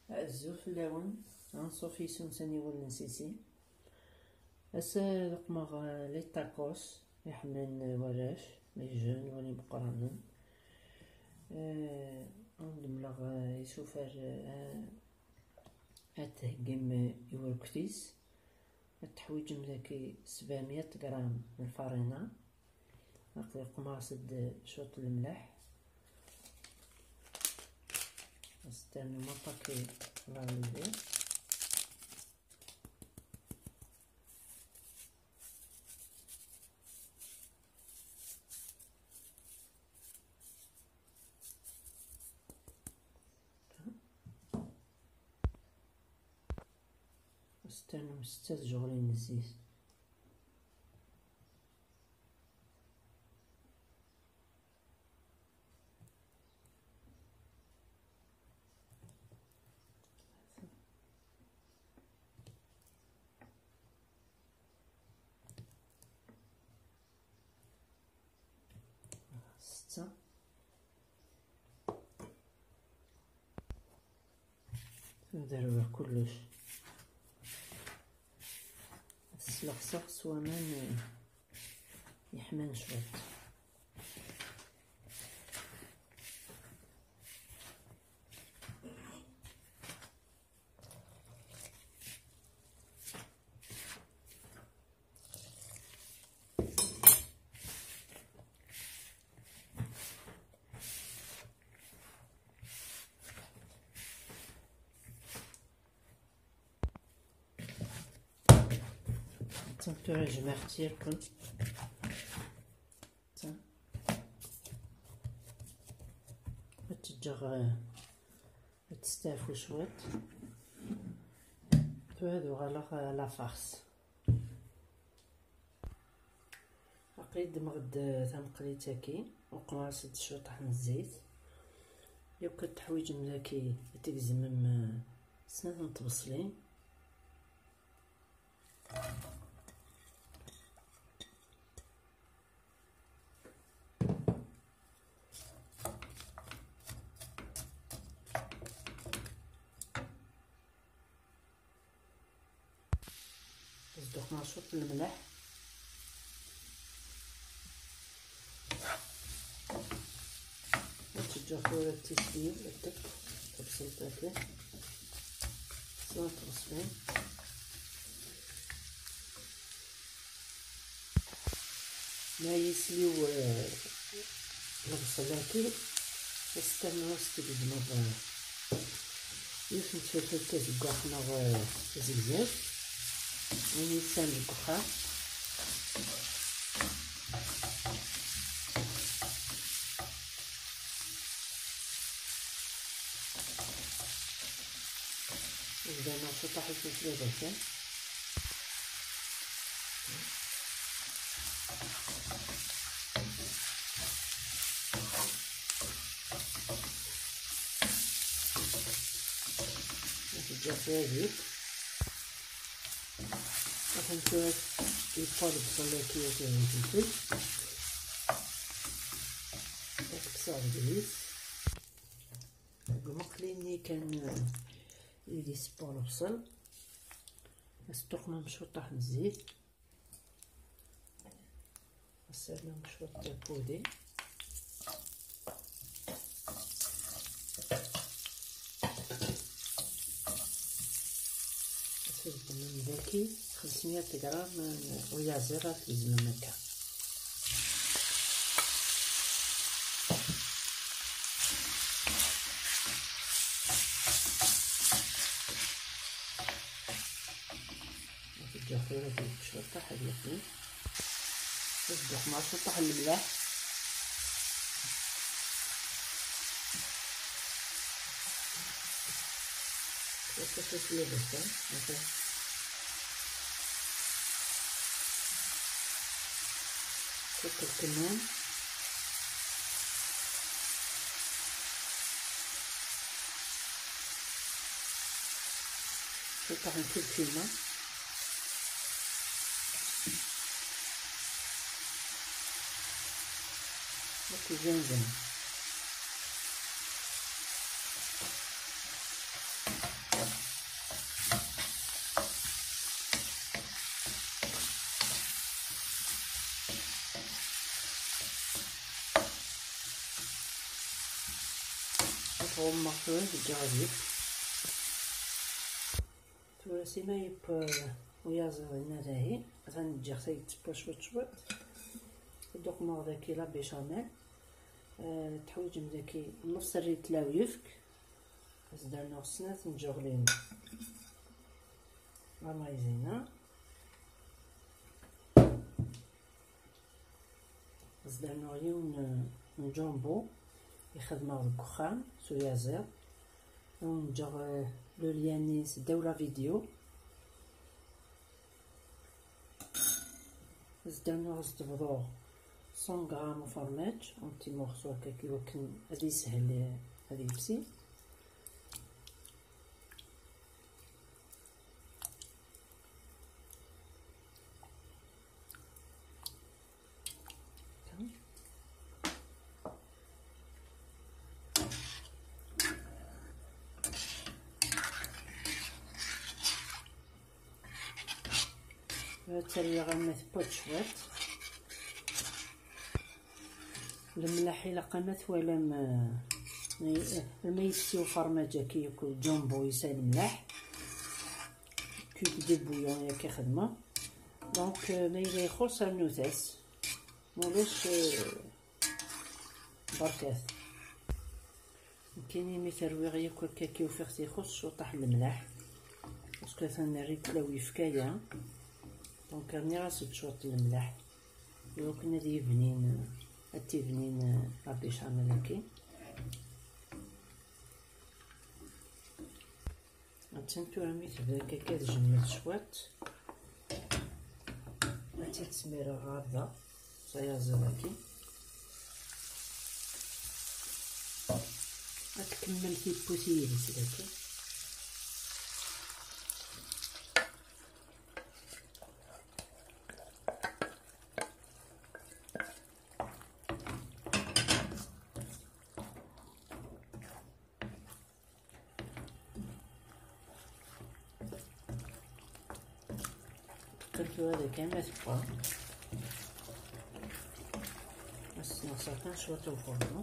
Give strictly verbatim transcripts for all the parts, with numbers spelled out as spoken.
Azul fell-awen, anṣuf yes-wen s aniwel n Sisi. Ass-a ad qmeɣ, eh, les tacos, iḥemmalen n warrac, les jeunes wala imeqqranen. Eh, ad d-mleɣ, eh, isufar, eh, ad theggim, eh, i urkut-is. Ad teḥwiǧem daki sebɛemya gram n lfarina. Aql-i qmeɣ-as-d cwiṭ n lemleḥ. Ad s-ternum apaki n la levure. Ad s-ternum setta tjeɣlin n zzit. Setta. Ad rwiɣ kullec. Ad t-sleɣseɣ s waman, eh, yeḥman cwiṭ. Atan tura jmeɣ-tt yakk. Atan. Ad tt-ǧǧeɣ, eh, ad testeɛfu cwiṭ. Tura ad uɣaleɣ, eh, la farce. Aql-i ddmeɣ-d tanqlit-agi, uqmeɣ-as-d cwiṭaḥ n zzit. Yakk ad teḥwiǧem daki ad tgezmem, eh, snat n tbeṣlin. Zdeɣ mɛa cwiṭ n lemleḥ. Ad tt-ǧǧeɣ tura ad tissin, ad tekk tebṣelt akken. Snat tbeṣlin. Ma yisliw, eh, lebṣel-agi, asteqnu ad s-tgezmeḍ, eh, yiwet n tfelfelt tazeggaɣt neɣ, eh, azegzaw, ayen yesɛan deg uxxam. Bdan cwiṭaḥ i tmesliḍ kan. Teǧǧa tadit. Atan tura yeffeɣ deg uṣellak-agi n lfilfel. Ad kkseɣ deg-s. Deg umeqli-nni kan, eh, i d-isewweɣ lebṣel. Ad s-tuqmem cwiṭaḥ n zzit. Ad s-rnum cwiṭ n pudi. Ad tgezmem daki xemsmya gram n uyaziḍ, ad tgezmem akka. Ad ǧǧeɣ tura deg cwiṭaḥ ad yeqli. Ad ddexmeɣ cwiṭaḥ n lemleḥ. Cwiṭ n lkemmon. Cwiṭaḥ n curcuma. Akked zanzam. Ɣummeɣ tura deg yiɣzif. Tura sima yewwi uyaziḍ-inna dahi, atan ǧǧiɣ-t ad yettewwa cwiṭ cwiṭ. Ad d-uqmeɣ daki la béchamel. Eh, teḥwiǧem daki nus rrit n lawifk. Ad s-d-rnuɣ snat n tjeɣlin la maïzena. Ad s-d-rnuɣ yiwen n jumbo i xedmeɣ deg uxxam s uyaziḍ. Ad wen-ǧǧeɣ, eh, le lien-is ddaw la vidéo. Ad s-d-rnuɣ, ad s-d-bḍuɣ cent grammes ufermaǧ, un petit morceau akka, i wakken ad yeshel, eh, ad yefsi. Ad tt-rwiɣ arma tewwa-d cwiṭ. Lemleḥ ilaq ama twalam, eh, ma y-, ma yefsi ufermaǧ-agi akked jumbo yesɛa lemleḥ. Cube de bouillon yak i xedmeɣ. Donc, euh, ma yella ixuṣ, rnut-as. Ma ulac, euh, berkat. Nekkini mi t-rwiɣ yakk akka, ufiɣ-t ixuṣ cwiṭaḥ n lemleḥ. Parce que atan rriɣ-t la uyefki-ya. Donc, rniɣ-as-d cwiṭ n lemleḥ. Iwakken ad yibnin, ad tibnin la béchamel-agi. Attan tura mi tebda akka tjemmed cwiṭ, ad tt-id-smireɣ ɣer da s ayaziḍ-agi. Ad tkemmel tiwwit yid-s dagi. Teqqel tura da kan ma tebɣa. Ad s-neɣseɣ kan cwiṭ n uxurḍu.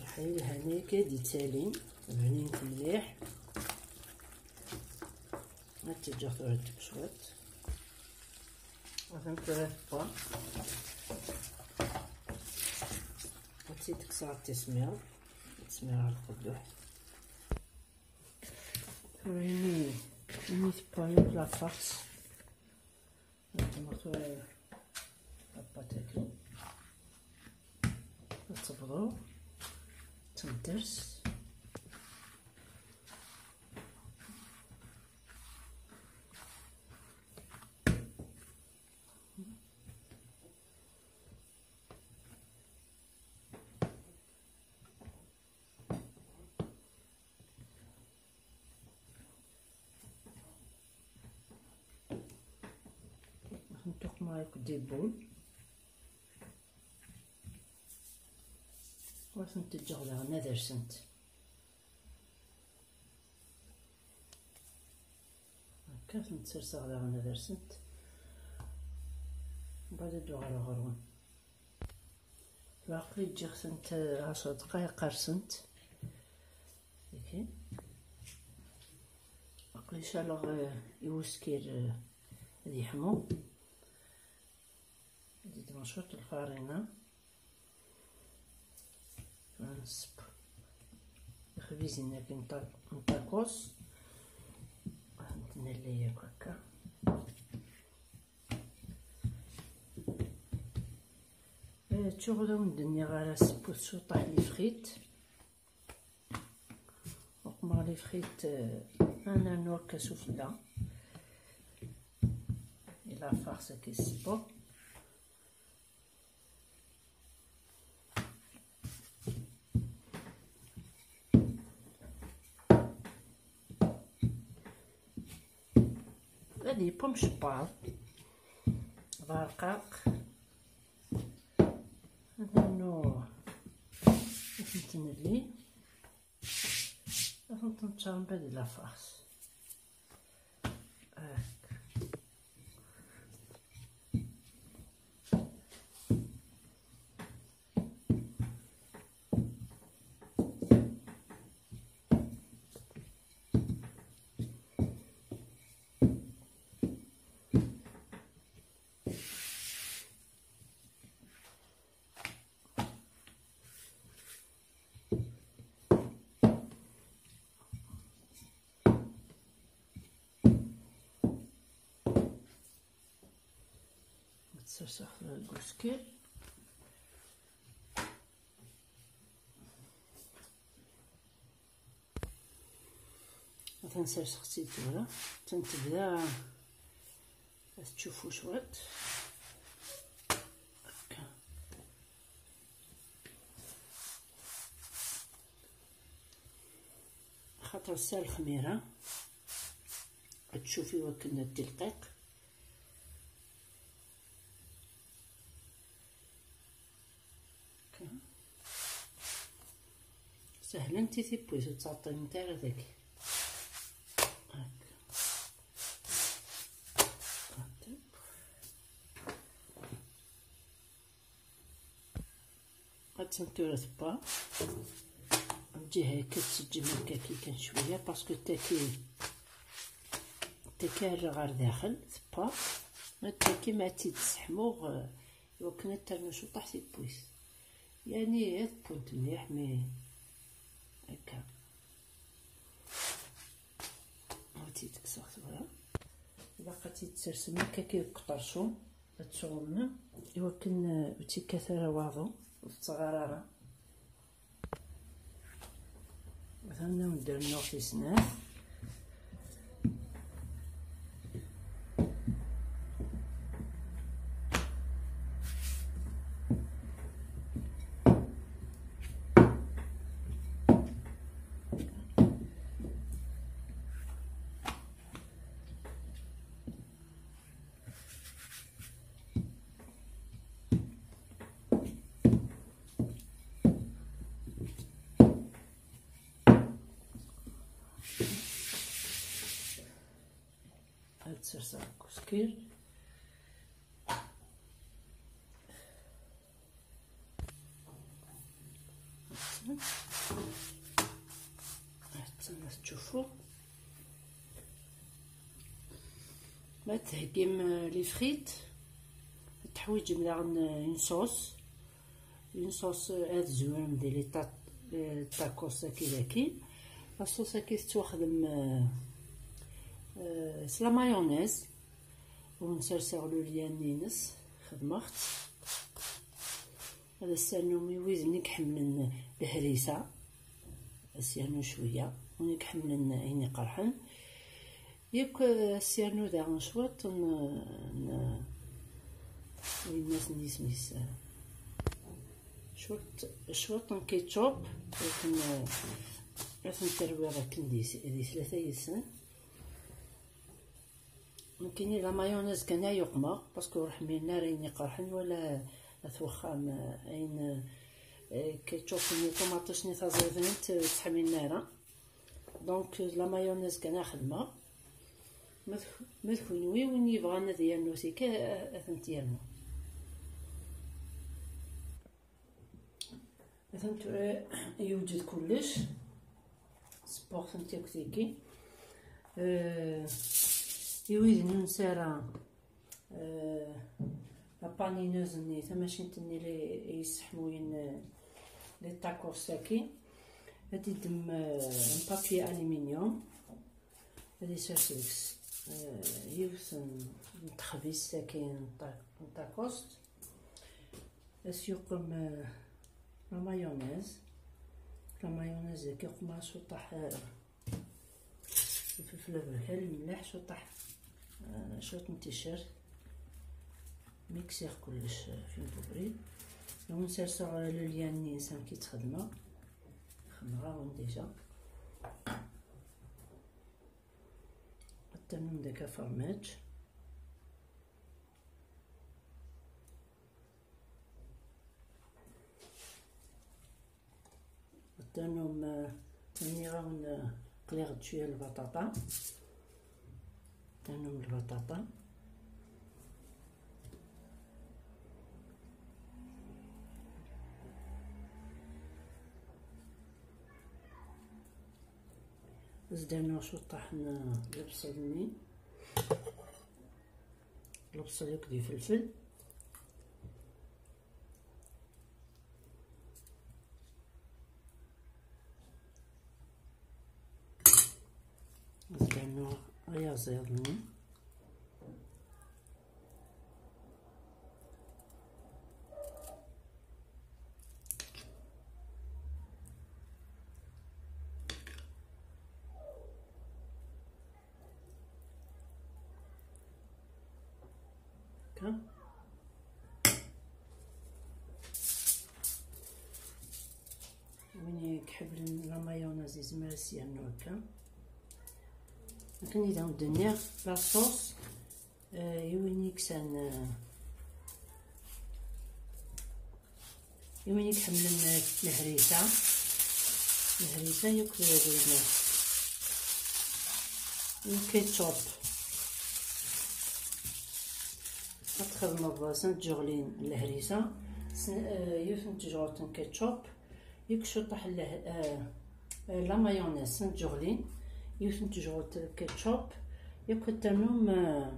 Lḥal lhan akka d-ittalin, bnint mliḥ. Ad tt-ǧǧeɣ tura tebbi cwiṭ. Atan tura tebba. Ad tt-id-kkseɣ ad tismireḍ. Ad tismireɣ ɣer lqedduḥ. Tura imi, imi tebba yakk la farce. Ad ddmeɣ tura la pâte-agi. Ad tebḍu. Tedders. Ad tent-uqmeɣ yakk des boules. Ur tent-ǧǧeɣ daɣen ad rsent. Akka, ad tent-serseɣ daɣen ad rsent. Mbeɛd ad d-uɣaleɣ ɣer-wen. Aql-i ǧǧiɣ-tent, eh, ɛecṛa dqayeq rsent. Dagi. Aql-i caleɣ, eh, i wuskir, eh, ad yeḥmu. Ad d-ddmeɣ cwiṭ n lfarina. Ad nṣebb ixbizen-agi n ta-, n tacos. Ad ten-nalli yakk akka. Eh, ttuɣ ur awen-d-nniɣ ara sewwet cwiṭaḥ les frites. Uqmeɣ les frites, eh, ad nernu akka sufella. I la farce-agi ssewweɣ. Ad yewwi mcebbaḍ d arqaq. Ad nernu ad tent-nelli, ad tent-neččar mbeɛd la farce. هاك. Ad t-serseɣ deg uskir. Atan serseɣ-tt-id tura. Atan tebda ad tcuffu cwiṭ. Akka. Xaṭer s lexmira ad tcuf i wakken ad d-tilqiq. Akka. Sehlent i tiwwit, ur ttɛeṭṭilent ara dagi. Akka. Attan tura tewwa. Lǧiha akka tettejjem akka kan cwiya, parce que tagi, tagi rriɣ ɣer daxel, tewwa. Ma tagi ma ad tt-id-sseḥmuɣ, eh, iwakken ad ternu cuṭaḥ tiwwit. Yani ad wwent mliḥ, mais akka. Ad tt-id-kkseɣ tura. Ilaq ad tt-id-tsersem akka deg uqerṣum, ad tɛumem, iwakken, eh, ur tt-ikkat ara waḍu, ur tettɣar ara. Atan ad wen-d-rnuɣ tis snat. Ad serseɣ deg uskir. Attan ad tcuffu. Ma theggim, euh, les frites, teḥwiǧem daɣen, euh, une sauce. Une sauce, euh, ad tezwirem di les ta-, euh, tacos-agi dagi. La sauce-agi tettwaxdem, euh, euh, s la mayonnaise. Ur nserseɣ lulyan-ines, xedmeɣ-tt. Ad as-ternum i widen i iḥemmlen lehrisa, ad as-yernu cwiya, win i iḥemmlen ayen iqerḥen. Yakk, eh, ad as-yernu daɣen cwiṭ n, n, winnat n yisem-is, eh, cwiṭ, cwiṭ n ketchup, akken, eh, ad ten-terwiḍ akken di, di tlata yid-sen. Nekkini la mayonnaise kan ay uqmeɣ, parce que ur ḥmilen ara ayen iqerḥen wala at wexxam, eh, ayen, eh, ketchup-nni, ṭumaṭic-nni taẓidant, eh, ur tt-ḥmilen ara. Donc, la mayonnaise kan ay xedmeɣ. Ma d, ma d kunwi, win yebɣan ad yernu tika, eh, ad tent-yernu. Atan tura yewjed kullec. Sewweɣ-tent akk tigi. Eh, i wid ur nesɛi ara, eh, la panineuse-nni, tamacint-nni i, i yesseḥmuyen, eh, les tacos-agi, ad d-iddem, eh, un papier aluminium. Ad isers deg-s, eh, yiwet n, n texbizt-agi n ta-, n takuẓt. Ad s-yuqem, eh, la mayonnaise. La mayonnaise-agi uqmeɣ cuṭaḥ, eh, ifelfel aberkan mliḥ, cuṭaḥ, eh, cwiṭ n ticcert. Miksiɣ kullec, eh, f une poubelle. Ad wen-serseɣ, eh, le lien-nni amek i tt-xedmeɣ. Xedmeɣ-awen déjà. Ad ternum deg afermaǧ. Ad ternum, eh, nniɣ-awen, eh, qliɣ-d cwiya lbaṭaṭa. Tanum lbaṭaṭa. Zderneɣ cuṭṭaḥ n lebṣel-nni, lebṣel akked ifelfel. Zderneɣ ayaziḍ-nni. Akka. Win i iḥemmlen la mayonnaise yezmer ad s-yernu akka. Akken i d awen-d-nniɣ, la sauce, eh, i win yeksan, eh, i win i iḥemmlen, eh, lehrisa, lehrisa yakk d, d, d ketchup. Ad txedmeḍ snat tjeɣlin n lehrisa, sn-, eh, yiwet n tejɣelt n ketchup, yakk cuṭṭaḥ n leh-, eh, eh, la mayonnaise, snat tjeɣlin, yiwet n tejɣelt n ketchup, yakk ad ternum, eh,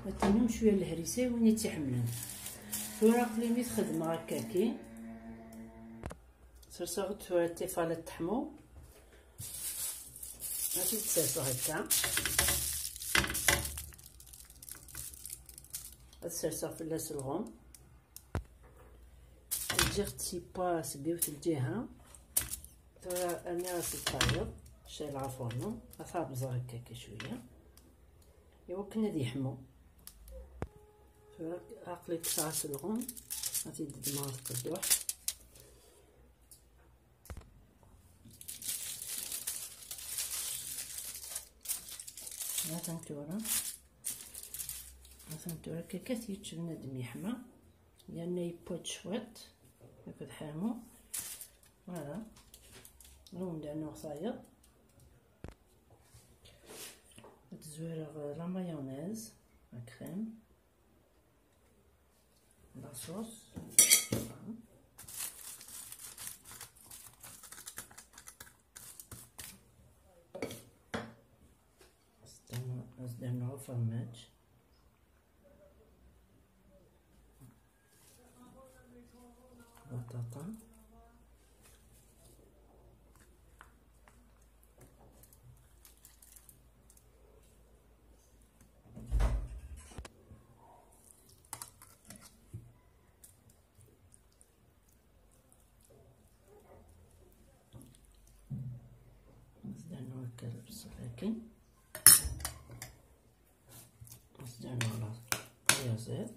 ad ternum cwiya n lehrisa i win i tt-iḥemmlen. Tura aql-i mi t-xedmeɣ akkaki. Serseɣ-d tura tifal ad teḥmu. Ad tt-id-serseɣ akka. Ad serseɣ fell-as lɣum. Ǧǧiɣ-tt tibba seg yiwet lǧiha. Tura rniɣ-as lfayeḍ, cɛleɣ afurnu, ad t-ɛebẓeɣ akka kan cwiya. Iwakken ad yeḥmu. Tura aql-i kkseɣ-as lɣum, ad t-id-ddmeɣ ɣer tqedduḥt. Atan tura, atan tura akka kan yečč bnadem yeḥma, yerna yewwa-d cwiṭ akked ḥamu. Voilà, ad awen-d-rnuɣ tayeḍ. Ad zwireɣ la mayonnaise, la crème, la sauce. Ad s-d-rnuɣ, ad s-d-rnuɣ afermaj. Baṭaṭa. Ad s-d-rnuɣ akka lebṣel akken. Ad s-d-rnuɣ la, ayaziḍ.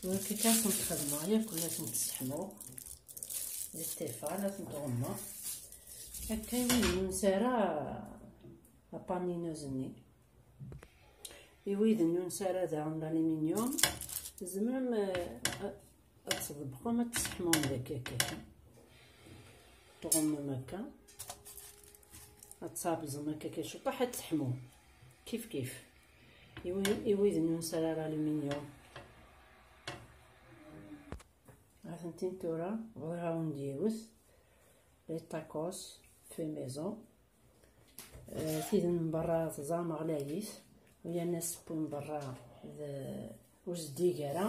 Tura akka kan ad tent-xedmeɣ yakk, ad tent-sseḥmuɣ di ṭṭifa, ad tent-ɣummeɣ. Akka i wid ur nesɛi ara la panineuse-nni. I wid ur nesɛi ara daɣen l'aluminium, tzemrem, eh, ad tḍebbqem, ad tesseḥmum deg akka kan. Tɣummem akka. Ad tɛebẓem akka kan ciṭuḥ, ad teḥmu. Kif kif. I wi-, i wid ur nesɛi ara l'aluminium. Atenti tura, bɣiɣ-awen-d yiwet. Les tacos fait maison. Eh, tid n berra teẓram ɣlayit, u yerna ssewwi n berra d, ur zeddig ara.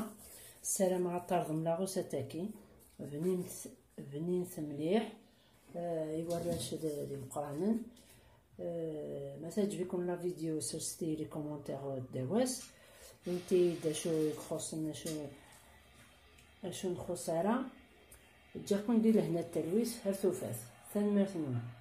Ssarameɣ ad terḍem la recette-agi. Bninet, bninet mliḥ, eh, i warrac d, d imeqqranen. Eh, ma teɛǧeb-iken la vidéo, serset-iyi les commentaires ddaw-as. Init-iyi-d acu i ixuṣṣen, acu, acu nxuṣṣ ara. Ǧǧiɣ-ken di lehna d talwit, ar tufat. Tanemmirt-nwen.